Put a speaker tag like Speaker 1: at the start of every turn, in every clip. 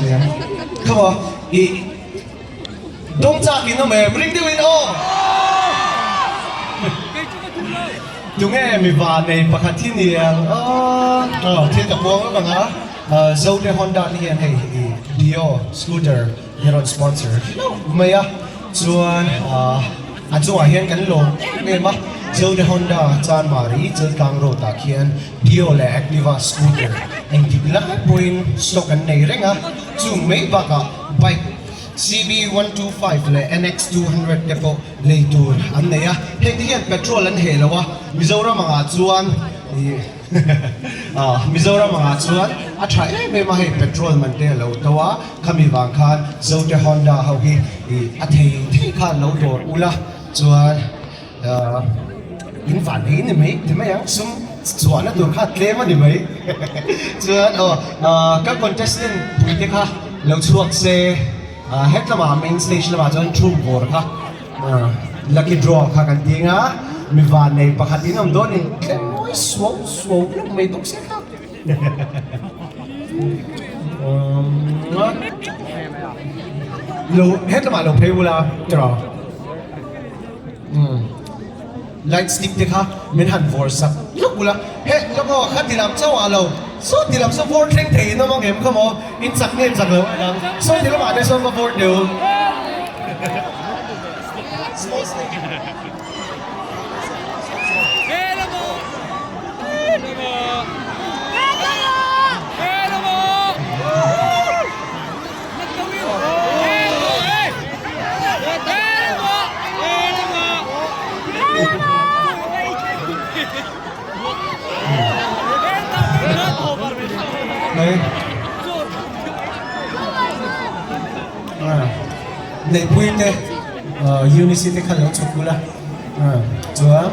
Speaker 1: Sawi ang. Come on. I dawng chak in awm em? Ring deuhin aw. Tunge mi vanei pakhat hi ni ang aw. Aw thil ka puang lawk ang a. Zote Honda te hian hei i Dio scooter hi rawn sponsor hlauh mai a. Chuan a chungah hian kan lawm em em a. Zote Honda Chanmari Cheltlang Road ah khian Dio leh Activa scooter engtik lai pawhin stock an nei reng a. Chung mai bakah bike CB 125 leh NX 200 te pawh lei tur an nei a, heng te hian petrol an heh lo a, Mizoram angah chuan ih Mizoram angah chuan a tha em em a, hei petrol man te a lo to a, khami vang khan Zote Honda ho hi ih a thei thei khan lo dawr ula chuan In van ei ni mai ti mai ang sum chhuahna tur kha tlem a ni mai chuan aw ka contestant pui te kha lo chhuak se het lamah main stage lamah chuan thu bawr kha lucky draw kha kan ding a mi van nei pakhat in awm dawn in tlem mawi suau suau hlauh mai bawk se kha lo het lamah lo phei ula tiraw. Umm light stick te kha min han vawr sak lawk ula, he lawk aw kha ti lam chauh ah lo saw ti lam saw vawr thleng thei in awm ang em kha maw in chak nge chak lo ang saw ti lamah te sawn va vawr teu small stick. Neihpui te Eunice te kha lo chhuk ula chuan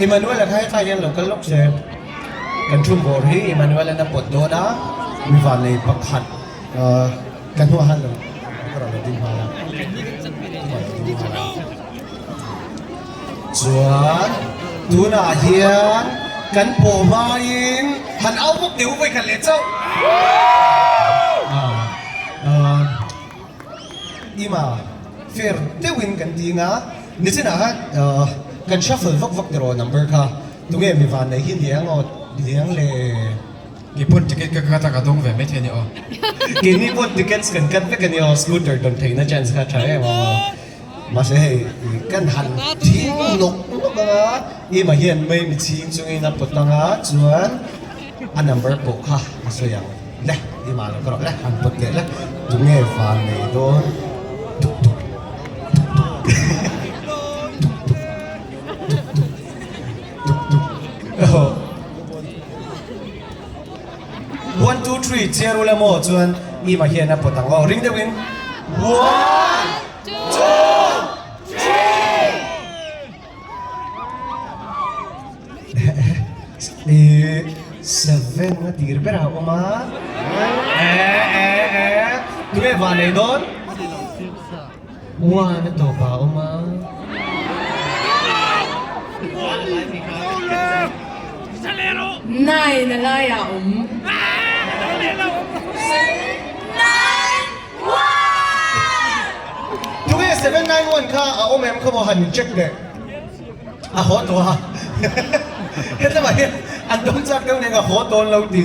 Speaker 1: Emmanuel-a kha hetlai hian lo kal lawk se. Kan thu bawr hi Emmanuel an a pawt dawn a, mi vanlei pakhat ka hnuah han lo ka rawn lo ding nghal a, ka rawn lo ding nghal a. Chuan tunah hian kan pawh hmain han au vak deuh vawi khat leh chauh. Ima fair deuhin kan ding a, nichinah khan kan shuffle vak vak tiraw number kha. Tunge mi van nei hi niang aw niang le.
Speaker 2: Kei pawn ticket ka cut a ka dawng ve mai thei a ni aw.
Speaker 1: Keini pawn tickets kan cut vek a ni aw scooter dawn theihna chance kha tha em aw. Mahse hei kan han thing nawk nawk ang a, Ima hian mei mi chhing chungin a pawt ang a chuan a number pawh kha a sawi ang le Ima lo ka rawh le han pawt leh le tunge van nei dawn tuk tuk tuk tuk tuk tuk tuk. One two three chiar ula maw chuan Ima hian a pawt ang aw ring deuhin one two three I seven a tir ber a awm a e e e tunge van nei dawn One a tawp ah a awm a.
Speaker 3: Nine a lai ah a awm.
Speaker 1: Tunge 791 kha a awm em kha maw han check leh a haw tawh a hetlama hian an dawng chak deuh nen a haw dawn lo ti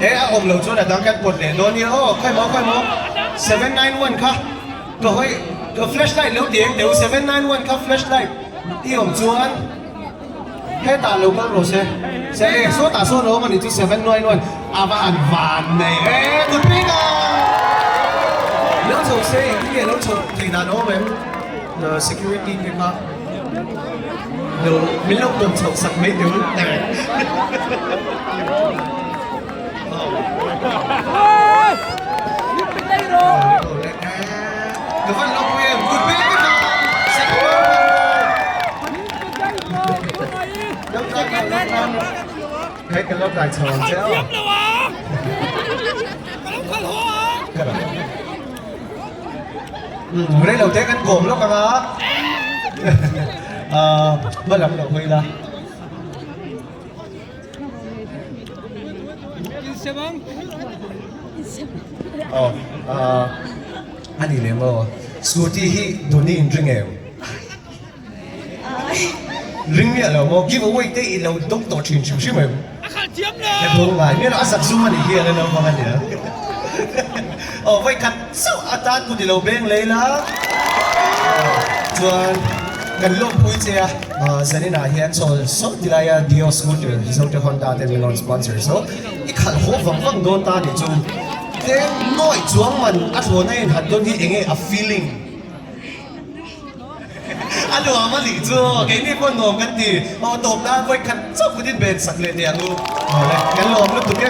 Speaker 1: he a awm lo chuan a dang kan pawt leh dawn nia aw khawi maw khawi maw 791 kha ka hawi ka flashlight lo ti eng teu 791 kha flashlight i awm chuan hetah lo kal rawh se se e sawtah sawn a awm a nih chu 791 a va han van nei e good pick a lo chho se engtin nge lo chho thei dan a awm em security te kha lo min lo pawm chhoh sak mai teh u Ka van lo pui em good pick a Hei kan lo kai chho ang che aw. Rei lo te kan kawm lawk ang a. Hma lam lo hawi la. Aw a ni lem aw. Scooty hi Doni in ring em? Ring miah lo maw? Give away te i lo dawng tawh thin hrim hrim em? He bawng ngai miah lo, a zak zum a nih hi a la naupang a nia. Aw vawikhat chauh atan kut i lo beng lei la. Chuan kan lawmpui che a, zaninah hian chaw sawt ti laia Dio Scooter Zote Honda te min rawn sponsor so i khalh haw vang vang dawn ta nih chu. Tlem nawi chuang man a thlawna inhat dawn hi enge a feeling? A nuam a nih chu keini pawh nuam kan ti. Aw tawp nan vawi khat chauh kutin ben sak leh teh ang u. Awle kan lawm lutuk e.